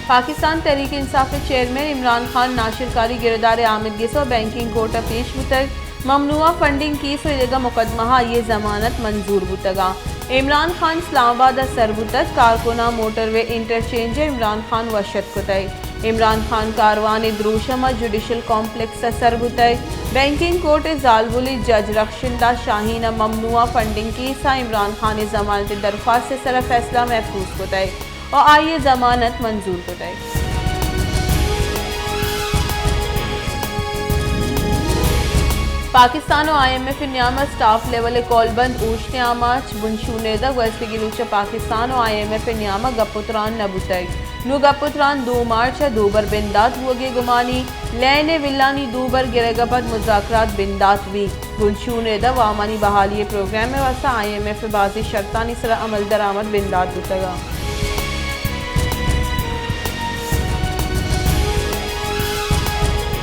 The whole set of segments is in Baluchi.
پاکستان تحریک انصاف ءِ چیئرمین عمران خان ناشرکاری گرودار ءِ آمدگس ءَ بینکنگ کورٹ ءَ پیش بوتگ۔ ممنوعہ فنڈنگ کیس ءُ ایدگہ مقدمہ ءَ آئی ءِ ضمانت منظور بوتگ اَنت۔ عمران خان اسلام آباد ءَ سر بوتگ، کارکناں موٹروے انٹرچینج ءَ عمران خان وش اتک کتگ۔ عمران خان کاروان ءِ دروشم ءَ جوڈیشل کمپلیکس ءَ سر بوتگ۔ بینکنگ کورٹ ءِ زالبولی جج رخشندہ شاہین ءَ ممنوعہ فنڈنگ کیس ءَ عمران خان ءِ ضمانت ءِ درخواست ءِ سرا فیصلہ محفوظ کتگ ءُ آئی ءِ ضمانت منظور کتگ۔ پاکستان ءُ آئی ایم ایف ءِ نیام ءَ سٹاف لیول ءِ کولبند اوشت ءِ آماچ۔ بنشون ءِ رد ءَ گوستگیں روچ ءَ پاکستان ءُ آئی ایم ایف ءِ نیام ءَ گپ ءُ تران نہ بوتگ۔ نوں گپ ءُ تران دو مارچ ءَ دوبر بندات بوگ ءِ گمان اِنت۔ لین ءِ بلانی دوبر گرگ ءَ پد مذاکرات بندات بیت۔ بنشون ءِ رد ءَ وامانی بحالی ءِ پروگرام ءِ واستہ آئی ایم ایف ءِ بازیں شرطانی سرا عمل درآمد بندات بوتگ اَنت۔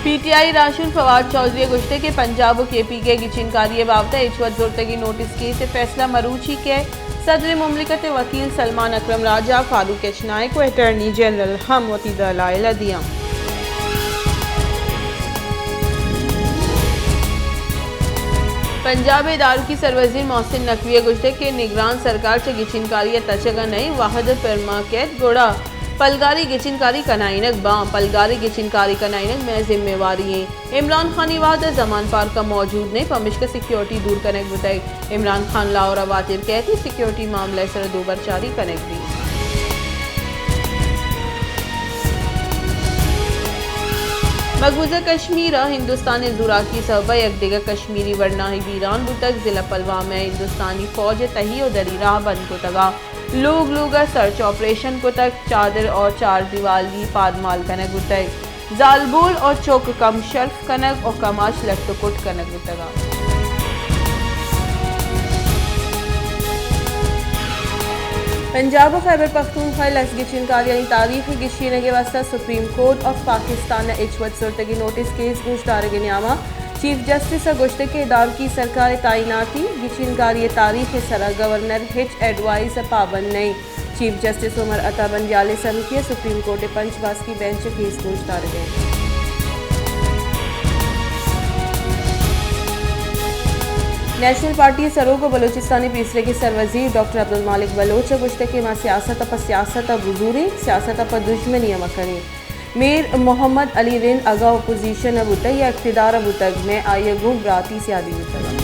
پی ٹی آئی راہشون فواد چوہدری ءَ گوشتگ کہ پنجاب ءُ کے پی کے ءِ گچینکاری ءِ بابت ءَ ہچ وت زرتگیں نوٹس کیس ءِ فیصلہ مروچی کئیت۔ صدر مملکت ءِ وکیل سلمان اکرم راجہ، فاروق ایچ نائیک ءُ اٹارنی جنرل ہم وتی دلائل ءَ دیاں۔ پنجاب ءِ دارکی سروزیر محسن نقوی ءَ گوشتگ کہ نگران سرکار چہ گچینکاری ءَ تچگ ءَ نہ اِنت، وہد ءَ پر مہ کیت گڑا پلگاری گچینکاری کنائینگ باں، پلگاری گچینکاری کنائینگ مئے ذمہ واری اِنت۔ عمران خان ءَ وہد ءَ زمان پارک ءَ موجود نہ اِنت، پمیشکا سیکیورٹی دور کنگ بوتگ۔ عمران خان لاہور ءَ واتر کئیت، سیکیورٹی معاملہ ءِ سر ءَ دوبرچاری کنگ بیت۔ مقبوضہ کشمیر ءَ ہندوستان ءِ زوراکی ءِ سبب ءَ یک دگہ کشمیری ورناہی بیران بوتگ۔ ضلع پلوامہ ءَ ہندوستانی فوج ءَ تہی ءُ دری راہ بند کتگ ءُ لوگ لوگ ءَ سرچ آپریشن کتگ۔ چادر اور چار دیوالی پادمال کنگ بوتگ۔ زالبول ءُ چک کم شرف کنگ ءُ کماش لٹ ءُ کٹ کنگ بوتگ اَنت۔ پنجاب ءُ خیبر پختونخوا ءِ لس گچینکاریانی تاریخ ءِ گچینگ ءِ واستہ سپریم کورٹ آف پاکستان ءَ ہچ وت زرتگیں نوٹس کیس گوشدارگ ءِ نیام ءَ چیف جسٹس ءَ گوشتگ کہ دارکی سرکار ءِ تعیناتی گچینکاری ءِ تاریخ ءِ سرا گورنر ہچ ایڈوائز ءَ پابند نہ اِنت۔ چیف جسٹس عمر عطا بندیال ءِ سمیتی ءَ سپریم کورٹ ءِ پنچ باسکی بینچ ءَ کیس گوشدارگ ءَ اِنت۔ نیشنل پارٹی ءِ سروک ءُ بلوچستان ءِ پیسریگیں سروزیر ڈاکٹر عبدالمالک بلوچ ءَ گوشتگ کہ ما سیاست ءَ پہ سیاست ءَ بزوریں، سیاست ءَ پہ دژمنی ءَ مکنیں۔ میر محمد علی رند اگاں اپوزیشن ءَ بوتگ یا اقتدار ءَ بوتگ، مئے آئی ءَ گوں براتی سیادی بوتگ اَت۔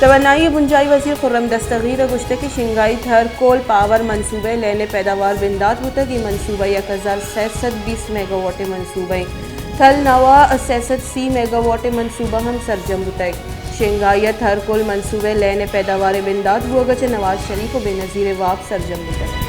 توانائی ءِ بنجاہی وزیر خرم دستگیر ءَ گوشتگ کہ شنگھائی تھرکول پاور منصوبہ ءِ لین ءِ پیداوار بندات بوتگ، اے منصوبہ یک ہزار سئے سد بیست میگا واٹ ءِ منصوبہ اِنت۔ تھل نوا سئے سد سی میگا واٹ ءِ منصوبہ ہم سرجم بوتگ۔ شنگھائی ءِ تھرکول منصوبہ ءِ لین ءِ پیداوار ءِ بندات بوگ ءَ چہ نواز شریف ءُ بینظیر ءِ واب سرجم بوتگ۔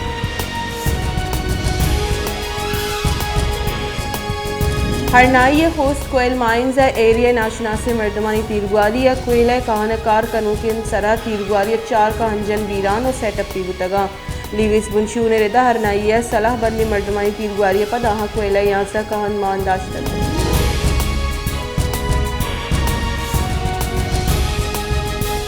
ہرنائی ءِ خوست کوئل مائنز ءِ ایریا ءِ ناشناسیں مردمانی تیرگواری ءَ کوئلہ ءِ کہن ءَ کار کنوکیں سرا تیرگواری ءَ چار کہن جن بیران ءُ سئے ٹپی بوتگ اَنت۔ لیویز بنشون ءِ رد ءَ ہرنائی ءِ سلاہ بندیں مردمانی تیرگواری ءَ پد آہاں کوئلہ ءِ یازدہ کہن مان داشتگ۔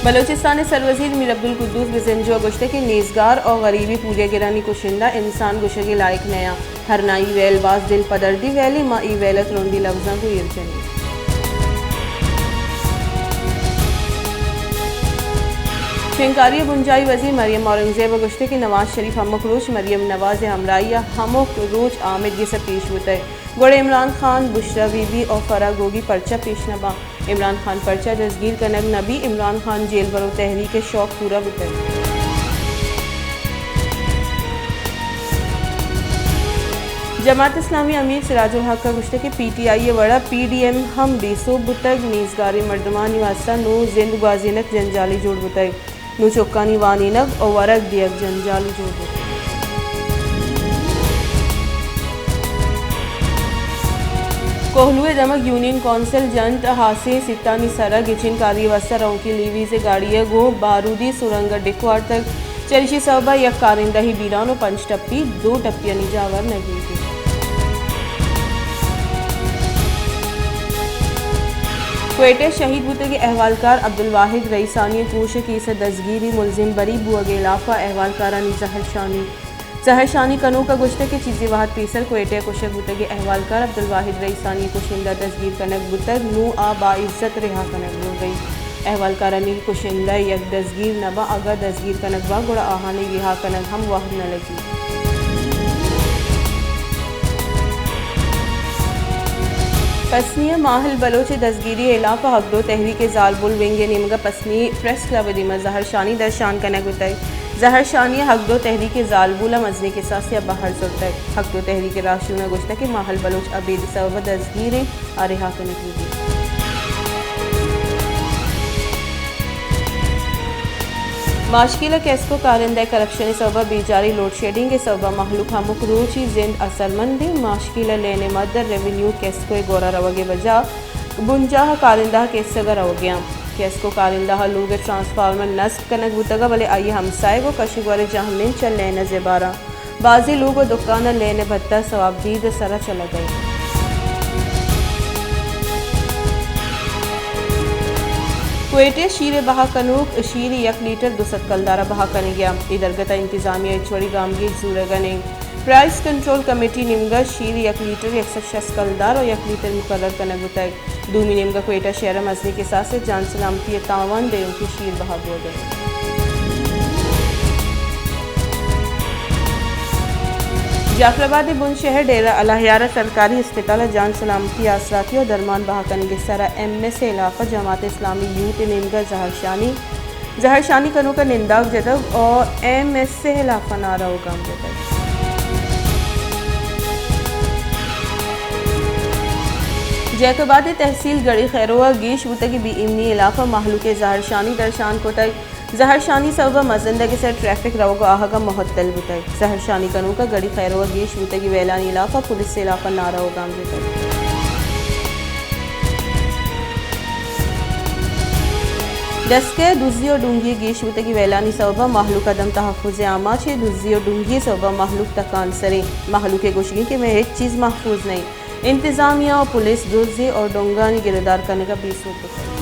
بلوچستان ءِ سروزیر میر عبدالقدوس بزنجو ءَ گوشتگ کہ نیزگار ءُ غریبیں پوریاگرانی کشندہ انسان گوشگ ءِ لائق نہ اَنت۔ ہرنائی ویل باز دل پدردیں ویلے، ما اے ویل ءَ ترندیں لبزاں گوں ایر جنیں۔ شنگھائی ءِ بنجاہی وزیر مریم اورنگزیب ءَ گوشتگ کہ نواز شریف ہمک روچ مریم نواز ءِ ہمراہی ءَ ہمک روچ آمید گس ءَ پیش بوتگ، گڑا عمران خان، بشرا بی بی ءُ فرح گوگی پرچا پیش نہ باں؟ عمران خان پرچا دزگیر کنگ نہ بیت؟ عمران خان جیل برو تحریک ءِ شوق پورا بوتگ۔ جماعت اسلامی ءِ امیر سراج الحق ءَ گوشتگ کہ پی ٹی آئی ءِ وڑ ءَ پی ڈی ایم ہم بے سوب بوتگ، نیزگاریں مردمانی واستہ نوں زند گوازینگ جنجالی جوڑ بوتگ۔ نوں چکانی وانینگ ءُ ورگ دیگ جنجالی جوڑ بوت۔ کوہلو ءِ دمگ یونین کونسل جنت ءَ ہاسیں سیٹانی سرا گچین کاری ءِ واستہ رونکی لیویز ءِ گاڑی ءَ گوں بارودی سرنگ ءَ ڈکھ وارتگ۔ چریشی سبب ءَ یک کارندہ ءِ بیران ءُ پنچ ٹپی، دو ٹپیانی جاور نہ گیگ اِنت۔ کوئٹہ ءَ شہید بوتگیں احوالکار عبدالواحد رئیسانی ءِ کوش ءِ کیس ءَ دزگیری، ملزم بری بوگ ءِ ہلاپ ءَ احوالکارانی زہرشانی۔ زہرشانی کنوک ءَ گوشتگ کہ چیزے وہد پیسر کوئٹہ ءَ کشگ بوتگیں احوالکار عبدالواحد رئیسانی ءِ کشندہ دزگیر کنگ بوتگ، نوں آ باعزت رہا کنگ بوگ ءَ انت۔ احوالکارانی کشندہ یک دزگیر نہ باں، اگاں دزگیر کنگ باں گڑا آہانی رہا کنگ ہم وہد نہ لگیت۔ پسنی ءَ ماہل بلوچ ءِ دزگیری ءِ ہلاپ ءَ حق دو تحریک ءِ زالبول ونگ ءِ نیمگ ءَ پسنی پریس کلب ءِ دیما زہرشانی درشان کنگ بوتگ۔ زہرشانی ءَ حق دو تحریک ءِ زالبول ءَ مزنیں کساسے ءَ بہر زرتگ۔ حق دو تحریک ءِ راہشون ءَ گوشتگ کہ ماہل بلوچ ابید ءِ سبب ءَ دزگیر انت، آ رہا کنگ بہ بیت۔ ماشکیل ءَ کیسکو کارندہ ءِ کرپشن ءِ سبب ءَ بیجاری، لوڈ شیڈنگ ءِ سبب ءَ مہلوک ہمک روچی زند اثرمند انت۔ ماشکیل ءِ لین ءِ مد ءَ ریونیو کیسکو ءِ گورا روگ ءِ بجا بنجاہ ءَ کارندہ ءِ کیسگ ءَ روگ ءَ انت۔ کیسکو کارندہ ءَ لوگ ءِ ٹرانسفارمر نسب کنگ بوتگ ءَ، بلے آئی ءِ ہمساہگ ءُ کشک ور ءِ جہمنند چہ لین ءَ زبہر انت۔ بازیں لوگ ءُ دکان ءَ لین ءِ بھتہ ءِ سوابدید ءِ سرا چلگ ءَ انت۔ کوئٹہ ءَ شیر ءِ بہا کنوک، شیر یک لیٹر دو سد کلدار ءَ بہا کنگ ءَ انت۔ اے درگت ءَ انتظامیہ ءَ ہچ وڑیں گامگیج زورگ ءَ نہ انت۔ پرائس کنٹرول کمیٹی ءِ نیمگ ءَ شیر یک لیٹر یک سد شست کلدار ءُ یک لیٹر مقرر کنگ بوتگ۔ دومی نیمگ ءَ کوئٹہ شہر ءَ مزنیں کساسے ءَ جان سلامتی ءِ تاوان ءَ دیوکی شیر بہا بوگ ءَ انت۔ جعفر آباد ءِ بن شہر ڈیرہ الہیار ءَ سرکاری ہسپتال ءَ جان سلامتی، آسراتی ءُ درمان بہا کنگ ءِ سرا ایم ایس ءِ ہلاپ ءَ جماعت اسلامی یوتھ ءِ نیمگ ءَ زہرشانی، زہرشانی کنوک ءَ ننداگ جتگ ءُ ایم ایس ءِ ہلاپ ءَ نعرہ ءُ گام جتگ۔ جیکب آباد ءِ تحصیل گڑی خیرو ءَ گیش بوتگیں بے ایمنی ءِ ہلاپ ءَ مہلوک ءَ زہرشانی درشان کتگ۔ زہرشانی سبب ءَ مزندگ ءِ سر ٹریفک روگ ءُ آہگ ءَ مہتل بوتگ۔ زہرشانی کنوک ءَ گڑی خیرو ءَ گیش بوتگیں ویلانی ہلاپ ءَ پولیس ءِ ہلاپ ءَ نعرہ ءُ گام جتگ۔ ڈسکہ ءَ دزی ءُ ڈونگی ءِ گیش بوتگیں ویلانی سبب ءَ مہلوک عدم تحفظ ءِ آماچ اِنت۔ دزی ءُ ڈونگی ءِ سبب ءَ مہلوک تکانسر اِنت۔ مہلوک ءِ گوشگ اِنت کہ مئے ہچ چیز محفوظ نہ اِنت۔ انتظامیہ ءُ پولیس دز ءِ اور ڈونگانی گرودار کنگ ءَ بے سوب بوتگ۔